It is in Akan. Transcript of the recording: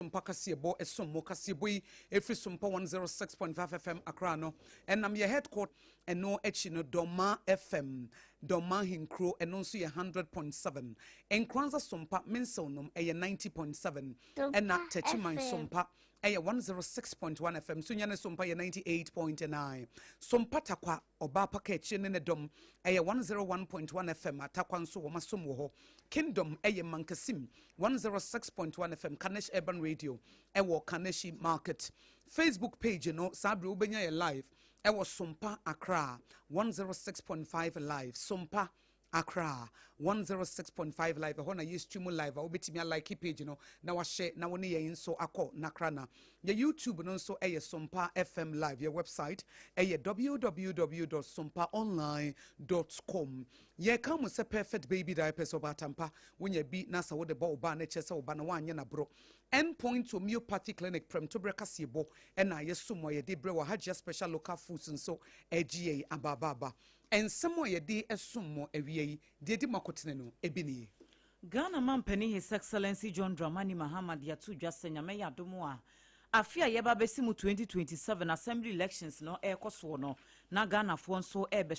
Sompa kaseɛbɔ ɛsom mo. Kaseɛbɔ yi ɛfiri Sompa 106.5 FM Accra no, ɛnam yɛ headquarter. Ɛno akyi no, Dɔma FM, Dɔma Ahenkuro, ɛno nso yɛ 100.7. Nkranza Sompa Mensew nom ɛyɛ 90.7, ɛna Tɛkyiman Sompa ɛyɛ 106.1 FM so. Nyane Sompa yɛ 98.9. Sompa Takwa ɔbaa paka akyire ne ne dɔm ɛyɛ 101.1 FM. Atakwa nso wɔn asom wɔ hɔ. Kingdom ɛyɛ Mankasim 106.1 FM. Kanesh Urban Radio ɛwɔ Kaneshi Market. Facebook page no, saa bere wobɛnya yɛ live ɛwɔ Sompa Accra 106.5 Live. Sompa Accra 106.5 Live, ɛhɔ na yɛ stream live a wobɛtumi alike page no na wahyɛ na wo ne yɛn nso akɔ nakra. Na yɛ YouTube no nso ɛyɛ Sompa FM Live. Yɛ website ɛyɛ www.sompaonline.com. Yɛka mo sɛ Perfect Baby Diapers, ɔbaatampa wonya bi na sɛ wode bɔ wo ba no, kyerɛ sɛ wo ba no woanyɛ naborɔ. Endpoint Homeopathy Clinic, prɛmtoberɛ kaseɛbɔ ɛna yɛsom a yɛde brɛ wɔ Hagia Special Local Foods nso agye yɛn ababaaba. Nsɛm a yɛde som mo awia yi deɛ di mu akotene no ebi nie. Ghana mampanin, His Excellency John Dramani Mahama, de ato dwa sɛ Nyame yɛ adom a, afe a yɛba bɛsi mu 2027 assembly elections no ɛrekɔ soɔ no, na Ghanafoɔ nso ɛrebɛhwɛ.